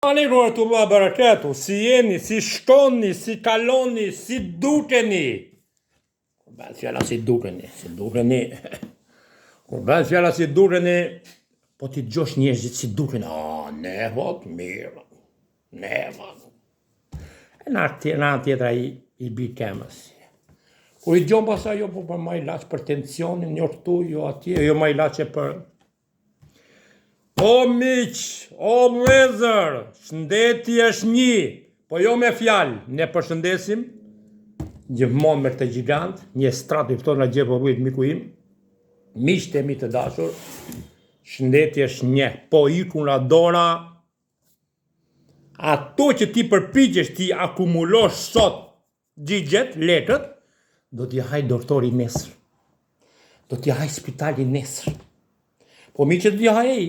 Alejkum rahmetullah berekatu, si jeni, si shkoni, si kaloni, si dukeni? Kur bëhet fjala si dukeni, si dukeni, kur bëhet fjala si dukeni, po t'i dëgjosh njerëzit si dukeni, a, ne vot, mirë, ne vot. E në anë tjetër ai i bi kemës. Kur i dëgjon pastaj jo, po për marr ilaç për tensionin, jo këtu, jo atje, jo marr ilaçe për O miq, o vëllezër, shëndeti është një, po jo me fjalë. Ne përshëndesim gjithmonë me këtë gjigant, një estrat i ftohtë nga xhepi i ullirit miku im. Miqtë e mi të dashur, shëndeti është një, po iku nga dora ato që ti përpiqesh t'i akumulosh sot Xhixhet, lekët, do t'i hajë doktori nesër. Do t'i hajë spitali nesër. Po mirë që do t'i hajë ai,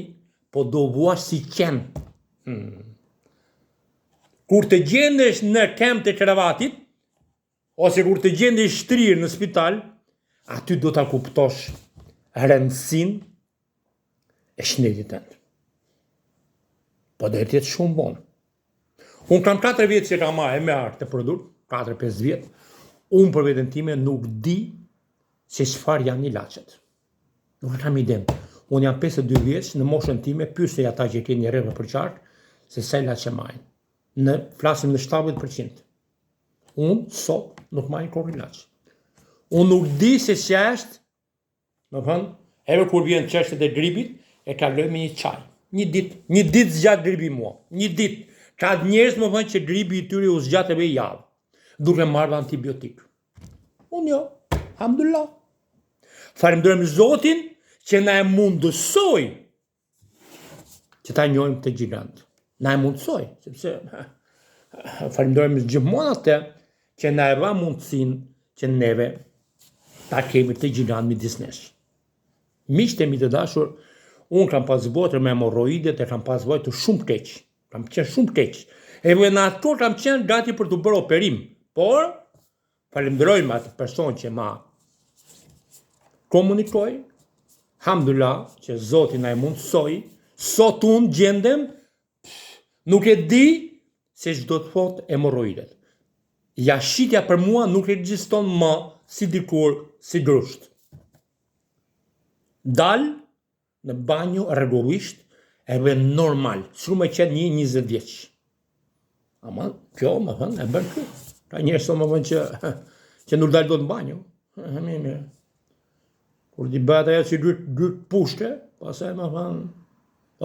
po do vuash si qen. Hmm. Kur të gjendesh në këmbë të krevatit, ose kur të gjendesh shtrirë në spital, aty do ta kuptosh rëndësinë e shëndetit tënd. Po do të jetë shumë vonë. Unë kam 4 vjet që kam marrë e marr këtë produkt, 4-5 vjet. Unë për veten time nuk di se çfarë janë ilaçet. Nuk e kam idenë. Unë jam 52 vjeç, në moshën time pyesni ata që keni rreth përqark se sa ilaçe marrin. Ne flasim në 70%. Unë sot nuk marr kurrë ilaç. Unë nuk di se ç'është Domethënë, edhe kur vjen çështjet e gripit, e kaloj me një çaj. Një ditë, një ditë zgjat gripi mua. Një ditë. Ka njerëz domethënë që gripi i tyre u zgjat edhe javë, duke marrë antibiotik. Unë jo, alhamdulillah. Falënderojmë Zotin që na e mundësoi që ta njohim këtë gjigant. Na e mundësoi, sepse falënderojmë gjithmonë atë që na e dha mundësinë që neve ta kemi këtë gjigant midis nesh. Miqtë e mi të dashur, unë kam pas vuajtur me hemorroidet e kam pas vuajtur shumë keq. Kam qenë shumë keq. Edhe në atë kohë kam qenë gati për të bërë operim, por Falënderojmë atë person që ma komunikoi, hamdullah që Zoti na e mundësoi, sot unë gjendem, nuk e di se ç'do të thotë hemorroidet. Jashitja për mua nuk ekziston më si dikur, si grusht. Dal në banjo rregullisht edhe normal, sikur me qenë një 20 vjeç. Ama kjo domethënë, e bën kjo. Ka njerëz domethënë që, që nuk dal dot në banjo. E mirë, mirë. Kur t'i bëhet ajo si dy, dy pushte, pastaj domethënë,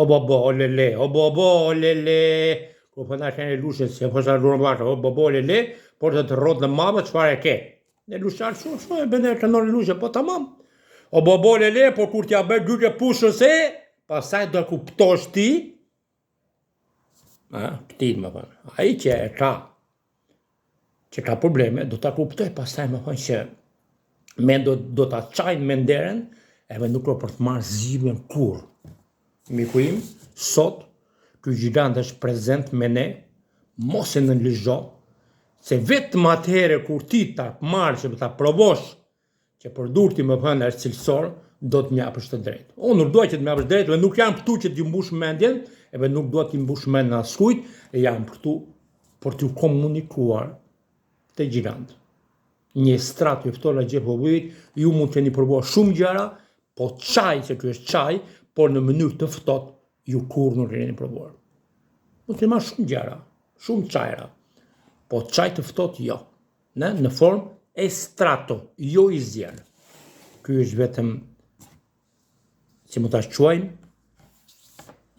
o bo bo, o le le, o bo bo, o le le, kur po na keni lushe, se po sa duan vata, o bo bo, le le, por të të rrotë në mama, çfarë e ke? Ne lushar shumë, shumë, e bëne këndon lushe, po tamam. O bo bo le le, por kur t'ja bëj dyke pushës e, pastaj do kuptosh ti, a, këti domethënë, ai që e ka, që ka probleme, do ta kuptoj pastaj domethënë që me do, do ta çajnë menderen, edhe nuk ka për të marrë zgjidhjen kurrë. Miku im, sot, ky gjigant është prezent me ne, mos e nënlizho, se vetëm atëherë kur ti ta marrësh e ta provosh që produkti domethënë është cilësor, do të më japësh të drejtë. Unë nuk dua që të më japësh të drejtë, dhe nuk jam këtu që t'ju mbush mendjen, edhe nuk dua t'i mbush mendjen askujt, e jam këtu për t'ju komunikuar këtë gjigant. Një estrat i ftohtë nga xhepi i ullirit, ju mund të keni provuar shumë gjëra, po çaj, se ky është çaj, por në mënyrë të ftohtë, ju kurrë nuk e keni provuar. Mund të marrë shumë gjëra, shumë çajra, po çaj të ftohtë jo. Në, në formë estrato, jo i zier. Ky është vetëm, si mund ta quajmë,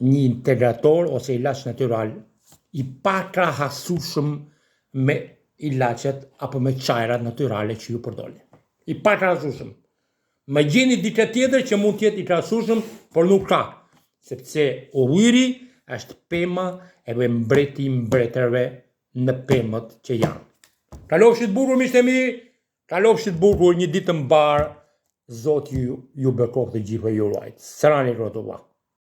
një integrator ose ilaç natyral i pakrahasueshëm me ilaçet apo me çajrat natyrale që ju përdorni. I pakrahasueshëm. Më gjeni dikë tjetër që mund të jetë i krahasueshëm, por nuk ka, sepse ulliri është pema edhe mbreti i mbretërve në pemët që janë. Kalofshit bukur miqtë e mi, kalofshit bukur një ditë të mbarë, Zoti ju, ju bekoftë të gjithëve ju ruajtë. Selam alejkum.